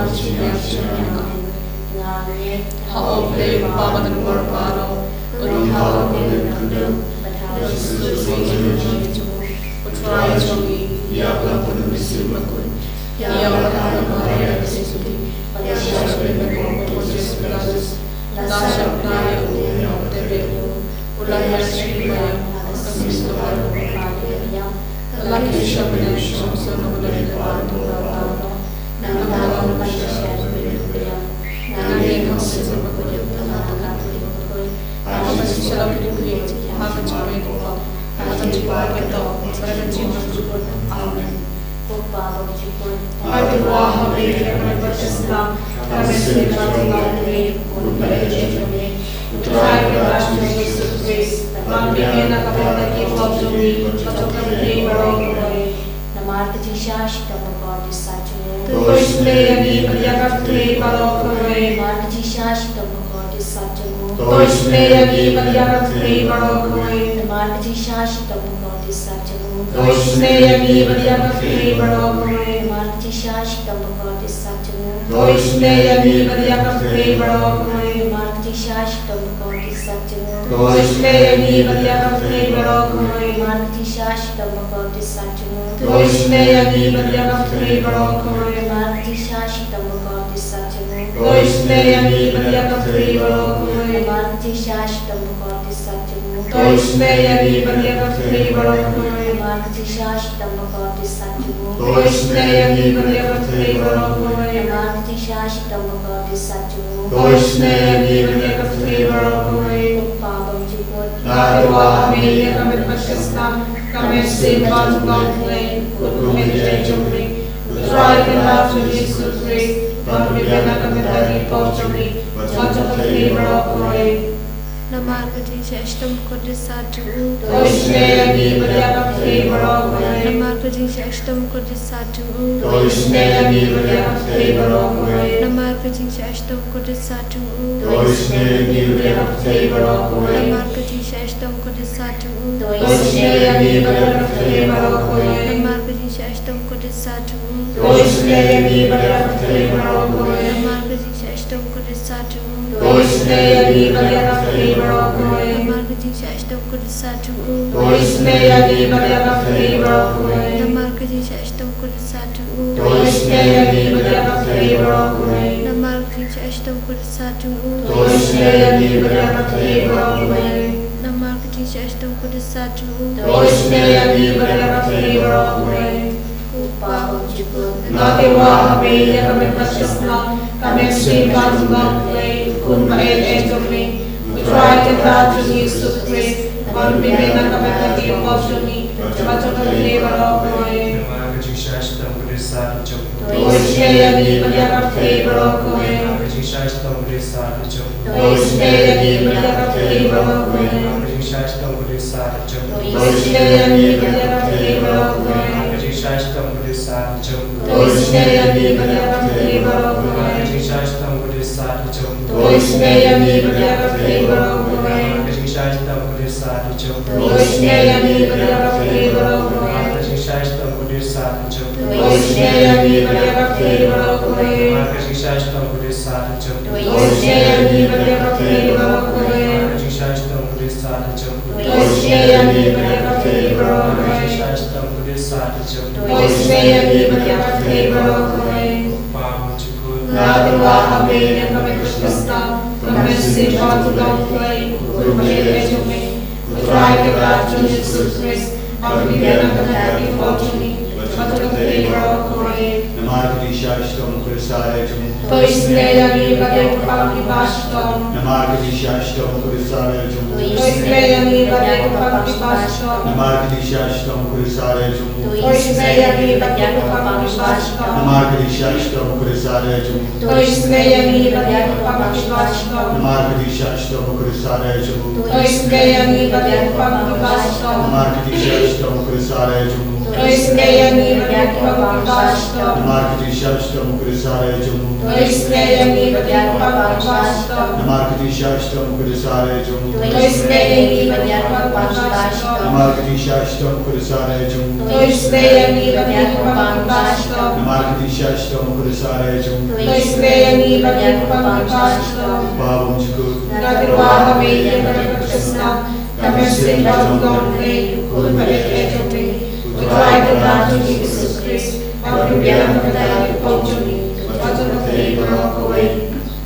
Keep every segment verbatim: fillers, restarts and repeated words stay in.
Kpa jong ngi. Ha U Blei U Kpa badonbor baroh, u Nongthaw, u Nongpynim, bad ha U Jisu Khrist, u Trai jong ngi. U Trai jong ngi, ïa U Blei U Mynsiem Bakhuid, ïa U Blei Maria Theisotti, bad ïa u Shakri Bakhuid, u Joseph Pilatus, la shah pynïaid ïa u, ïa u, u la ïaid sha ïing, ha ka sngi Sabat, u la ïaid. La kiew sha bneng, shong sha ka bneng kaba bha. Namar kata ka bneng ka shah bneng ka bneng. Nangta ka sngi Sabat ka bneng ka bneng. Haba shisha la pynlong phi ha ka jingmut ka pop, ha ka jingpop ka dok, ha ka jingmut. Amen. Ko Kpa ba ka jingpop. Nga tyrwa ha me ïa ka met bad ka snam, ka mynsiem bad ka longkmie, un pynlong ïa ka jingmut. U Trai ka Trai jong ngi Jisu Khrist, ban pynbeit na ka bynta ki pop jong ngi, bad jong ka pyrthei baroh kawei. Namar ka jingshah shitom bakordit sat jong u. To isynei ïa ngi bad ïa ka pyrthei baroh kawei. Namar ka jingshah shitom bakordit sat jong u. To isynei ïa ngi bad ïa ka pyrthei baroh kawei. Namar ka jingshah shitom bakordit sat jong u. To isynei ïa ngi bad ïa ka pyrthei baroh kawei. Namar ka jingshah shitom bakordit sat jong u. To isynei ïa ngi bad ïa ka pyrthei baroh kawei. Namar ka jingshah shitom bakordit sat jong u. To isynei ïa ngi bad ïa ka pyrthei baroh kawei. Namar ka jingshah shitom bakordit sat jong u. To isynei ïa ngi bad ïa ka pyrthei baroh kawei. Namar ka jingshah shitom bakordit sat jong u. To isynei ïa ngi bad ïa ka pyrthei baroh kawei. Namar ka jingshah shitom bakordit sat jong u. To isynei ïa ngi bad ïa ka pyrthei baroh kawei. Namar ka jingshah shitom bakordit sat jong u. To isynei ïa ngi bad ïa ka pyrthei baroh kawei. Namar ka jingshah shitom bakordit sat jong u. To isynei ïa ngi bad ïa ka pyrthei baroh kawei. Ko Kpa ba ka jingpop. Nga tyrwa ha me ïa ka met bad ka snam, ka mynsiem bad ka longkmie, kumba ïeit jong me. U Trai ka Trai jong ngi Jisu Khrist, ban pynbeit na ka bynta ki pop jong ngi, bad jong ka pyrthei baroh kawei. Namar ka jingshah shitom bakordit sat jong u. To isynei ïa ngi bad ïa ka pyrthei baroh kawei. Namar ka jingshah shitom bakordit sat jong u. To isynei ïa ngi bad ïa ka pyrthei baroh kawei. Namar ka jingshah shitom bakordit sat jong u. To isynei ïa ngi bad ïa ka pyrthei baroh kawei. Namar ka jingshah shitom bakordit sat jong u. To isynei ïa ngi bad ïa ka pyrthei baroh kawei. Namar ka jingshah shitom bakordit sat jong u. To isynei ïa ngi bad ïa ka pyrthei baroh kawei. Namar ka jingshah shitom bakordit sat jong u. To isynei ïa ngi bad ïa ka pyrthei baroh kawei. Namar ka jingshah shitom bakordit sat jong u. To isynei ïa ngi bad ïa ka pyrthei baroh kawei. Namar ka jingshah shitom bakordit sat jong u. To isynei ïa ngi bad ïa ka pyrthei baroh kawei. Namar ka jingshah shitom bakordit sat jong u. To isynei ïa ngi bad ïa ka pyrthei baroh kawei. Namar ka jingshah shitom bakordit sat jong u. To isynei ïa ngi bad ïa ka pyrthei baroh kawei. Ko Kpa ba ka jingpop. Nga tyrwa ha me ïa ka met bad ka snam, ka mynsiem bad ka longkmie, kumba ïeit jong me. U Trai ka Trai jong ngi Jisu Khrist, ban pynbeit na ka bynta ki pop jong ngi, bad jong ka pyrthei baroh kawei. Namar ka jingshah shitom bakordit sat jong u. To isynei ïa ngi bad ïa ka pyrthei baroh kawei. Namar ka jingshah shitom bakordit sat jong u. To isynei ïa ngi bad ïa ka pyrthei baroh kawei. Namar ka jingshah shitom bakordit sat jong u. To isynei ïa ngi bad ïa ka pyrthei baroh kawei. Namar ka jingshah shitom bakordit sat jong u. To isynei ïa ngi bad ïa ka pyrthei baroh kawei. Namar ka jingshah shitom bakordit sat jong u. To isynei ïa ngi bad ïa ka pyrthei baroh kawei. Namar ka jingshah shitom bakordit sat jong u. To isynei ïa ngi bad ïa ka pyrthei baroh kawei. Namar ka jingshah shitom bakordit sat jong u. To isynei ïa ngi bad ïa ka pyrthei baroh kawei. Namar ka jingshah shitom bakordit sat jong u. To isynei ïa ngi bad ïa ka pyrthei baroh kawei. Namar ka jingshah shitom bakordit sat jong u. To isynei ïa ngi bad ïa ka pyrthei baroh kawei. Namar ka jingshah shitom bakordit sat jong u. To isynei ïa ngi bad ïa ka pyrthei baroh kawei. Ko Kpa ba ka jingpop. Nga tyrwa ha me ïa ka met ka khristan, ka mynsiem ba u long klei, u khlur bad u ïeit jong me. U Trai Kynrad jong ngi U Jisu Khrist, ba u pynbiang ïa ka kyrdan ki por jong ngi, bad ka pyrthei baroh kawei. Namar ka jingshisha shitom u Khrist u la ïaid jong u. To isynei ïa ngi bad ïa ka pang kiba shitom. Namar ka jingshisha shitom u Khrist u la ïaid jong u. To isynei ïa ngi bad ïa ka pang kiba shitom. Namar ka jingshisha shitom u Khrist u la ïaid jong u. To isynei ïa ngi bad ïa ka pang kiba shitom. Namar ka jingshisha shitom u Khrist u la ïaid jong u. To isynei ïa ngi bad ïa ka pang kiba shitom. Namar ka jingshisha shitom u Khrist u la ïaid jong u. To isynei ïa ngi bad ïa ka pang kiba shitom. Namar ka jingshisha shitom u Khrist u la ïaid jong u. To isynei ïa ngi bad ïa ka pang kiba shitom. Namar ka jingshisha shitom u Khrist u la ïaid jong u. To isynei ïa ngi bad ïa ka pang kiba shitom. Namar ka jingshisha shitom u Khrist u la ïaid jong u. To isynei ïa ngi bad ïa ka pang kiba shitom. Namar ka jingshisha shitom u Khrist u la ïaid jong u. To isynei ïa ngi bad ïa ka pang kiba shitom. Namar ka jingshisha shitom u Khrist u la ïaid jong u. To isynei ïa ngi bad ïa ka pang kiba shitom. Baba jong ngi, nga tyrwa ha me ïa ka met ka khristan, ka mynsiem ba u long klei, u khlur bad u ïeit jong me. U Trai Kynrad jong ngi U Jisu Khrist, ba u pynbiang ïa ka kyrdan ki por jong ngi, bad ka pyrthei baroh kawei.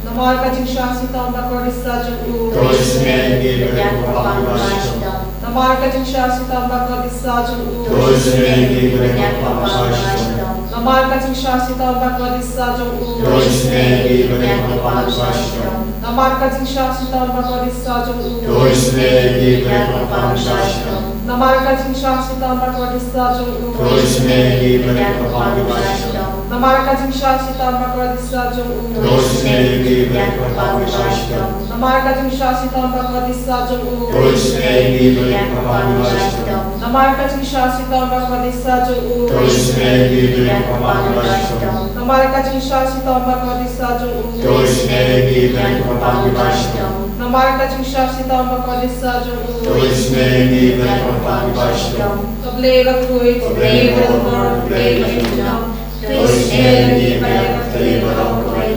Namar ka jingshisha shitom ba kordit sa jong u. To isynei ïa ngi bad ïa ka pang kiba shitom. Namar ka jingshisha shitom ba kordit sa jong u. To isynei ïa ngi bad ïa ka pang kiba shitom. Namar ka jingshisha shitom ba kordit sa jong u. To isynei ïa ngi bad ïa ka pang kiba shitom. Namar ka jingshisha shitom ba kordit sa jong u. To isynei ïa ngi bad ïa ka pang kiba shitom. Namar ka jingshisha shitom ba kordit sa jong u. To isynei ïa ngi bad ïa ka pang kiba shitom. Namar ka jingshisha shitom ba kordit sa jong u. To isynei ïa ngi bad ïa ka pang kiba shitom. Namar ka jingshisha shitom ba kordit sa jong u. To isynei ïa ngi bad ïa ka pang kiba shitom. Namar ka jingshisha shitom ba kordit sa jong u. To isynei ïa ngi bad ïa ka pang kiba shitom. Namar ka jingshisha shitom ba kordit sa jong u. To isynei ïa ngi bad ïa ka pang kiba shitom. Namar ka jingshisha shitom ba kordit sa jong u. To isynei ïa ngi bad ïa ka pang kiba shitom. Ko Blei bakhuid, ko Blei badonbor, ko Blei bajunom. To isynei ïa ngi bad ïa ka pyrthei baroh kawei.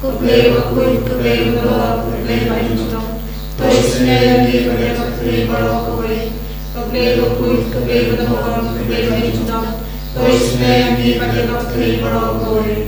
Ko Blei bakhuid, ko Blei badonbor, ko Blei bajunom. To isynei ïa ngi bad ïa ka pyrthei baroh kawei. Ko Blei bakhuid, ko Blei badonbor, ko Blei bajunom. To isynei ïa ngi bad ïa ka pyrthei baroh kawei.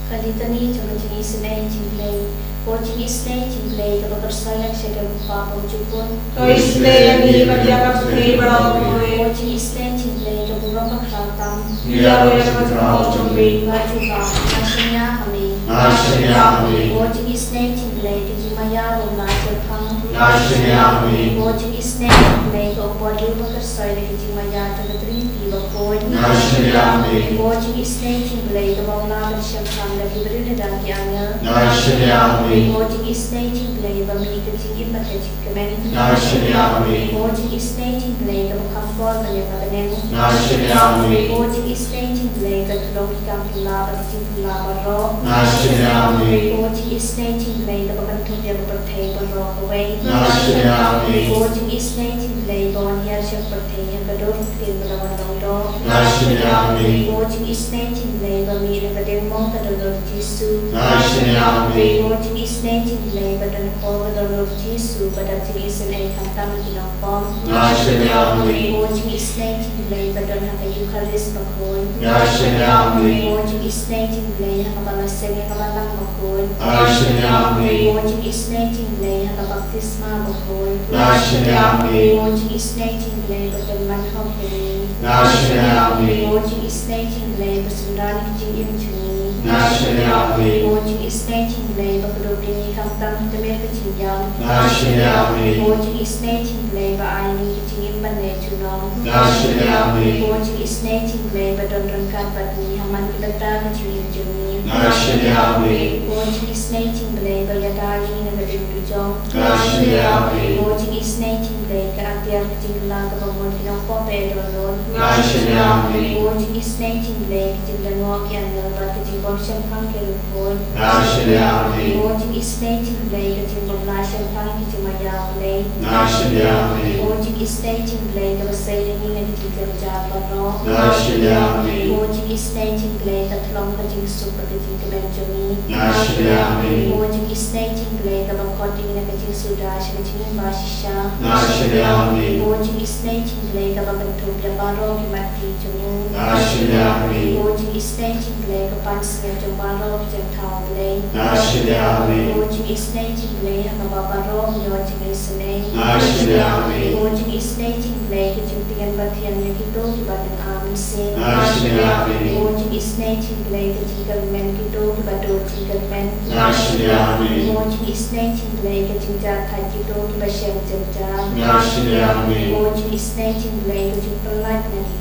Ka Litani jong ka jingisynei jong U Blei. Ko jingisynei jong U Blei kaba kyrsoi lang sha ka rupa ba u jukut. To isynei ïa ngi bad ïa ka pyrthei baroh kawei. Ko jingisynei jong U Blei ka burom bakhraw tam. Ïa ka jingkyrkhu jong me. Nga jubab, nga shaniah ha me. Nga shaniah ha me. Ko jingisynei jong U Blei ka jingmaïa ba ym lah shyrkhei. Nga shaniah ha me. Ko jingisynei jong U Blei ka upod riew ba kyrsoi da ka jingmaïa jong ka Trinity bakhuid. Nga shaniah ha me. Ko jingisynei jong U Blei kaba ym lah ban shemphang da ki briew ne da ki angel. Nga shaniah ha me. Ko jingisynei jong U Blei ba mih ka jingim bad ka jingkmen. Nga shaniah ha me. Ko jingisynei jong U Blei kaba kham kor ban ïa ka bneng. Nga shaniah ha me. Ko jingisynei jong U Blei ka tyllong ki kam phylla bad ki jingphylla baroh. Nga shaniah ha me. Ko jingisynei jong U Blei kaba kynthup ïa ka pyrthei baroh kawei. Nga shaniah ha me. Ko jingisynei jong U Blei ba wan hiar sha ka pyrthei ha ka dur ka ktien ba la wan long doh. Nga shaniah ha me. Ko jingisynei jong U Blei ba mih na ka diengmong ka dohnud Jisu. Nga shaniah ha me. Ko jingisynei jong U Blei ba don hapoh ka dohnud Jisu ba dap jingisynei khamtam ki nongpop. Nga shaniah ha me. Ko jingisynei jong U Blei ba don ha ka Eukharist bakhuid. Nga shaniah ha me. Ko jingisynei jong U Blei ha kaba la seng ïa ka balang bakhuid. Nga shaniah ha me. Ko jingisynei jong U Blei ha ka baptisma bakhuid. Nga shaniah ha me. Ko jingisynei jong U Blei ba pynman hok ïa ngi. Nga shaniah ha me. Ko jingisynei jong U Blei ba synran ïa ka jingim jong ngi. Nga shaniah ha me. Ko jingisynei jong U Blei ba kdup ïa ngi khamtam ha ka miet ka jingïap. Nga shaniah ha me. Ko jingisynei jong U Blei ba ai ïa ngi ka jingim ban leit junom. Nga shaniah ha me. Ko jingisynei jong U Blei ba don ryngkat bad ngi ha man ki bynta ka jingim jong ngi. Nga shaniah ha me. Ko jingisynei jong U Blei ba ïada ïa ngi na ka diengdujok. Nga shaniah ha me. Ko jingisynei jong U Blei ka atiar ka jingkylla kaba mut ki nongpop ba dohnud. Nga shaniah ha me. Ko jingisynei jong U Blei ka jinglyngngoh ki angel bad ka jingbym shemphang ki riewkhuid. Nga shaniah ha me. Ko jingisynei jong U Blei ka jingbym lah shemphang ki jingmaïa U Blei. Nga shaniah ha me. Ko jingisynei jong U Blei kaba sei ïa ngi na ki jingkyrjat baroh. Nga shaniah ha me. Ko jingisynei jong U Blei ka tyllong ka jingsuk bad ka jingkmen jong ngi. Nga shaniah ha me. Ko jingisynei jong U Blei kaba khot ïa ngi na ka jingsuda sha ka jingim ba shisha. Nga shaniah ha me. Ko jingisynei jong U Blei kaba kynthup ïa baroh ki mat phi jong u. Nga shaniah ha me. Ko jingisynei jong U Blei ka pan Jong baroh jong thaw Blei. Nga shim ïa me. Ko jingisynei jong Blei ha kaba baroh ïoh jingisynei. Nga shim ïa me. Ko jingisynei jong Blei ka jingtieng ba thiang ïa kito kiba dang am sien. Nga shim ïa me. Ko jingisynei jong Blei ka jingkyrmen kito kiba duh jingkyrmen. Nga shim ïa me. Ko jingisynei jong Blei ka jingjahthait kito kiba shem jynjar. Nga shim ïa me. Ko jingisynei jong Blei ka jingpyllait na ki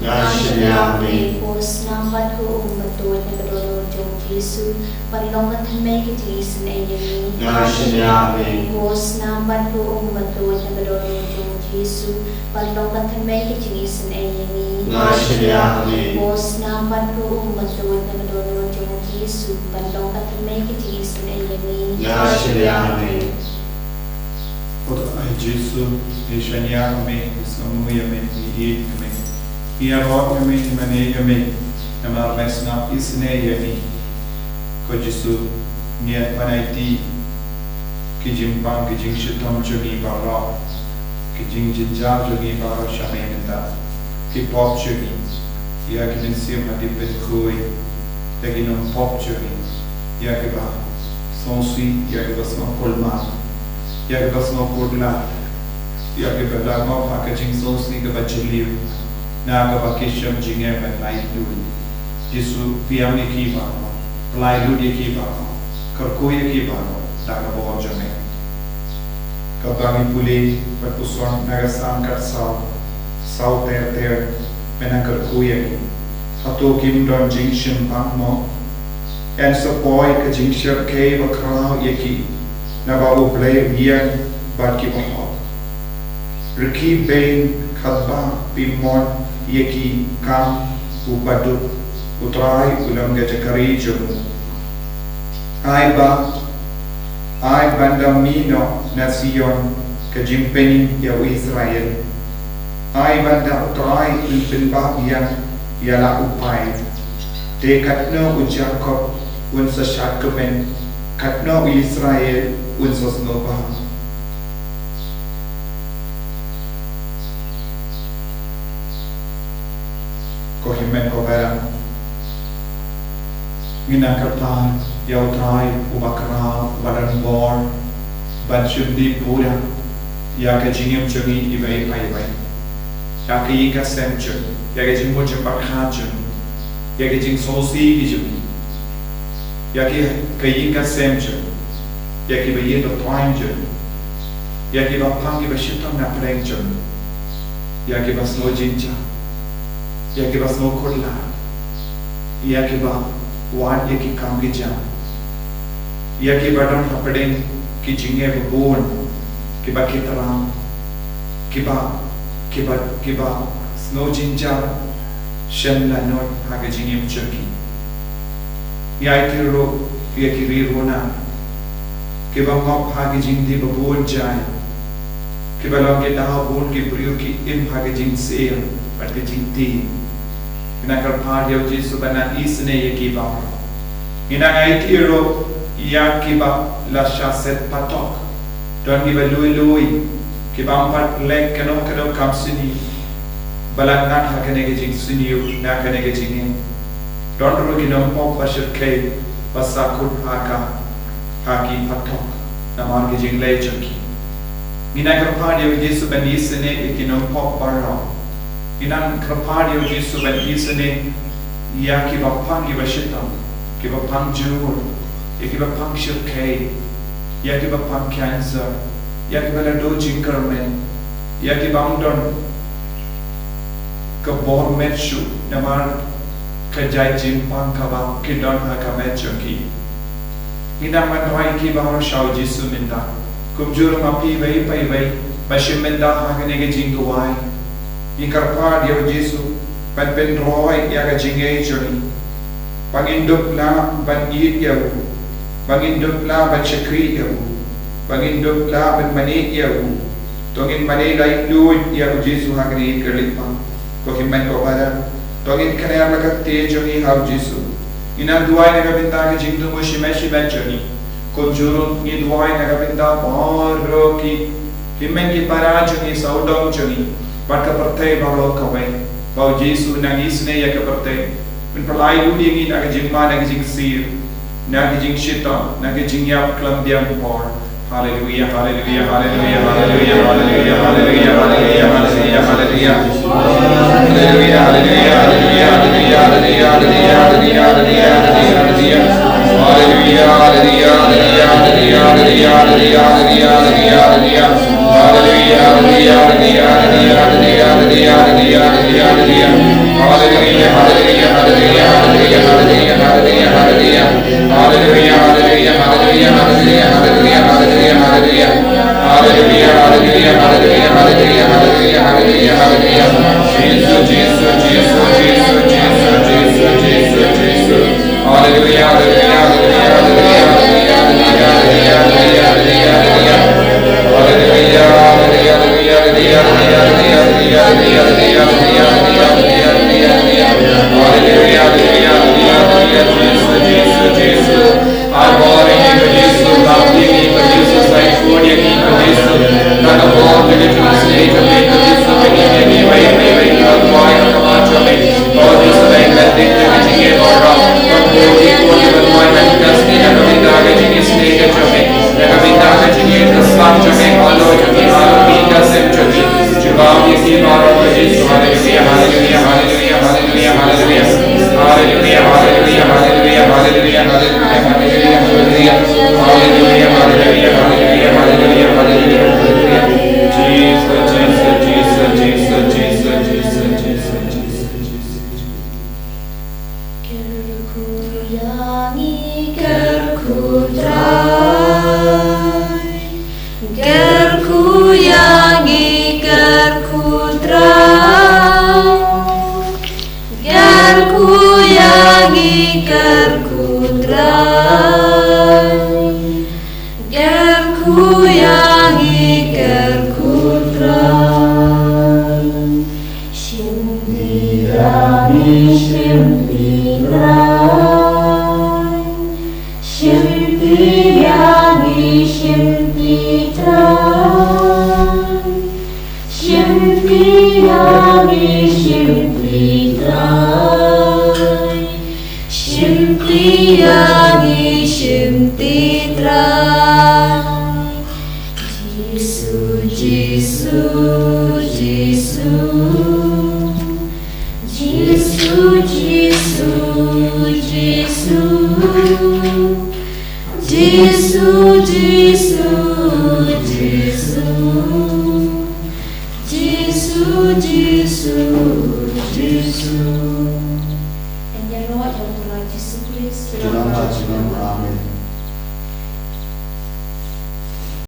Nga shim ïa me. Ko snam bad ko um batuid na ka dohnud jong u Jisu, ban long ka thymmei ka jingisynei ïa ngi. Nga shim ïa me. Ko snam bad ko um batuid na ka dohnud jong u Jisu, ban long ka thymmei ka jingisynei ïa ngi. Nga shim ïa me. Ko snam bad ko um batuid na ka dohnud jong u Jisu, ban long ka thymmei ka jingisynei ïa ngi. Nga shim ïa me. Ko Trai Jisu, ngi shaniah ïa me, ngi sngewnguh ïa me, ngi ïeit ïa me. Ngi ïaroh ïa me, ngi mane ïa me, namar me sngap isynei ïa ngi. Ko Jisu, ngi ïa pan aiti ki jingpang, ki jingshitom jong ngi baroh, ki jingjynjar jong ngi baroh sha me mynta. Ki pop jong ngi, ïa ki mynsiem hadien pynkhoi, ïa ki nongpop jong ngi, ïa kiba sngewsih, ïa kiba sngewkulmar, ïa kiba sngewkhuslai, ïa kiba la ngop ha ka jingsngewsih kaba jylliew, na kaba ki shem jingeh ban laitluid. Jisu, pdiang ïa ki baroh, pyllait lut ïa ki baroh, kyrkhu ïa ki baroh da ka bor jong me. Kaba ngi pule bad puson na ka Salm khatsaw, saw ter ter, me nang kyrkhu ïa ngi. Hato kim don jingshemphang mo? Yn sa poi ka jingshyrkhei bakhraw ïa ki, naba U Blei u ïeng bad ki bahok. Rkhie beiñ katba phi mon ïa ki kam u baduk, U Trai u long ka jaka ri jong u. Ai ba, ai ban da mih noh na Zion ka jingpynim ïa u Israel. Ai ban da U Trai un pynbha biang ïa la u paid. Te katno u Jakob un sa shad kmen, katno u Israel un sa sngewbha. Ko hynmen ko para, ngin nang kyrpad ïa U Trai uba khraw, uba don bor, ban shim dih pura ïa ka jingim jong ngi iwei pa iwei, ïa ka ïing ka sem jong ngi, ïa ka jingmut jingpyrkhat jong ngi, ïa ka jingsngewsih ki jong ngi, ïa ki, ka ïing ka sem jong ngi, ïa kiba ïeit hapdeng jong ngi, ïa kiba pang kiba shitom na pdeng jong ngi, ïa kiba sngew jynjar, ïa kiba sngew khuslai, ïa kiba wad ïa ki kam ki jam, ïa kiba don hapdeng ki jingeh babun, kiba ki tram, kiba, kiba, kiba sngew jynjar, shem la nud ha ka jingim jong ki. Ngi aiti ruh ïa ki ri runar kiba ngop ha ki jingdih babun jaiñ, kiba long ki daw bun ki briew ki im ha ki jingsyier bad ki jingtih. Ngi nang kyrpad ïa U Jisu ban nang isynei ïa kiba. Ngi nang aiti ruh ïa kiba la shah set patok. Don kiba lui lui, kiba ym pat leh kano kano kam sniew ba la ngat ha kane ka jingsniew na kane ka jingeh. Don ruh ki nongpop ba shyrkhei ba sahkut ha ka, ha ki patok namar ki jingleh jong ki. Ngi nang kyrpad ïa U Jisu ban isynei ïa ki nongpop baroh. Ngi nang kyrpad ïa U Jisu ban isynei ïa kiba pang kiba shitom, kiba pang jur, ïa kiba pang shyrkhei, ïa kiba pang cancer, ïa kiba la duh jingkyrmen, ïa kiba ym don ka bor met shuh namar ka jait jingpang kaba ki don ha ka met jong ki. Ngi nang wanrah ïa ki baroh sha U Jisu mynta, kumjuh ruh ma phi iwei pa iwei ba shim bynta ha kane ka jingduwai. Ngi kyrpad ïa U Jisu ban pynroi ïa ka jingngeit jong ngi, ba ngin dup lah ban ïeit ïa u, ba ngin dup lah ban shakri ïa u, ba ngin dup lah ban mane ïa u. To ngin mane laitluid ïa U Jisu ha kane ka jingkyrpad. Ko hynmen ko para, to ngin kner la ka kti jong ngi ha U Jisu. Ngi nang duwai na ka bynta ka jingthmu shimet shimet jong ngi. Kumjuh ruh ngi duwai na ka bynta baroh ki hynmen ki para jong ngi, sawdong jong ngi, bad ka pyrthei baroh kawei. Ba U Jisu nang isynei ïa ka pyrthei. Pynpyrlai lut ïa ngi na ka jingma, na ka jingsir, na ka jingshitom, na ka jingïap khlem biang por. Haleluia, haleluia, haleluia. Kyrkhu ïa ngi, kyrkhu Trai. Kyrkhu ïa ngi, kyrkhu Trai. Kyrkhu ïa ngi, kyrkhu Trai. Kyrkhu ïa ngi, kyrkhu Trai. Shimti ïa ngi, shimti Trai. Shimti ïa ngi, shimti Trai. Shimti ïa ngi, shimti Trai. Shimti ïa ngi, shimti Trai. Jisu, Jisu, Jisu. Jisu, Jisu, Jisu. Jisu, Jisu,